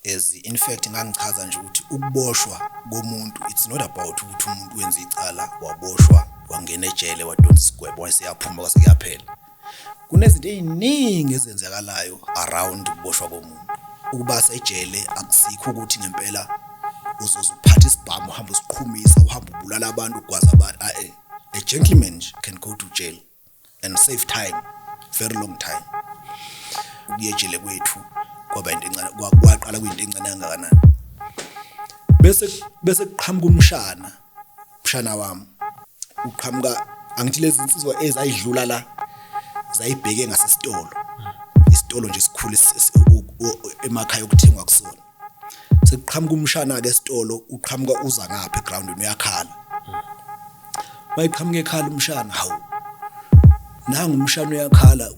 As in fact ngangichaza nje ukuthi ukuboshwa komuntu, it's not about ukuthi umuntu wenza icala, waboshwa, wangena ejele, wadonsa isigwebo, waseyaphuma, kwase kuyaphela. Kunezinto ey'ningi ezenzakalayo around ukuboshwa komuntu. Ukuba sejele akusikho ukuthi ngempela uzoze uphathe isibhamu, uhambe usiqhumisa, uhambe ubulala abantu, ugwaza abantu. A gentleman nje can go to jail and save time, very long time. Ukuya ejele kwethu kwaba into encane, kwaqala kuyinto encane kangakanani. Bese kuqhamuka umshana, umshana wami uqhamuka, angithi lezi insizwa ezayidlula la zayibheke ngasesitolo, isitolo nje esikhulu emakhaya okuthengwa kusona. Sekuqhamuka umshana ke esitolo, uqhamuka uza ngapha egroundini, uyakhala. Mayiqhamuka ekhala umshana, hawu, nangu umshana uyakhala,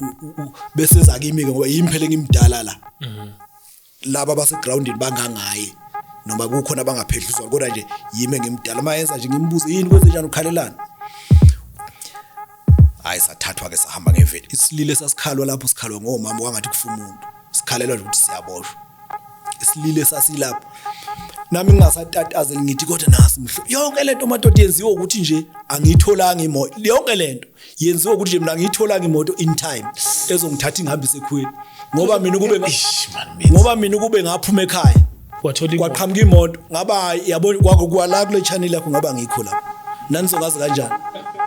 bese eza kimi ke ngoba yimi phela engimdala la. Laba basegroundini bangangaye noma kukhona abangaphedluzwa, kodwa nje yimi engimdala. Mayenza nje ngimbuze, "Yini, kwenze njani, ukhalelani?" Hayi, sathathwa ke, sahamba ngeveni. Isilile sasikhalwa lapho, sikhalwa ngomama kwangathi kufa umuntu, sikhalelwa nje ukuthi siyaboshwa. Isilile sasilapho, nami ngingasatatazeli, ngithi kodwa nasi mhlo yonke lento, madoda, yenziwe ukuthi nje angiyitholanga imoto. Yonke lento yenziwe ukuthi nje mina angiyitholanga imoto in time ezongithatha ingihambise ekhweni, ngoba mina kube Eish, man, Menzi. Ngoba mina kube ngaphuma ekhaya, wathola imoto. Kwaqhamuka imoto, ngaba yabo kwakho kwala kule channel yakho, ngaba ngikho lapho, nanizongazi kanjani.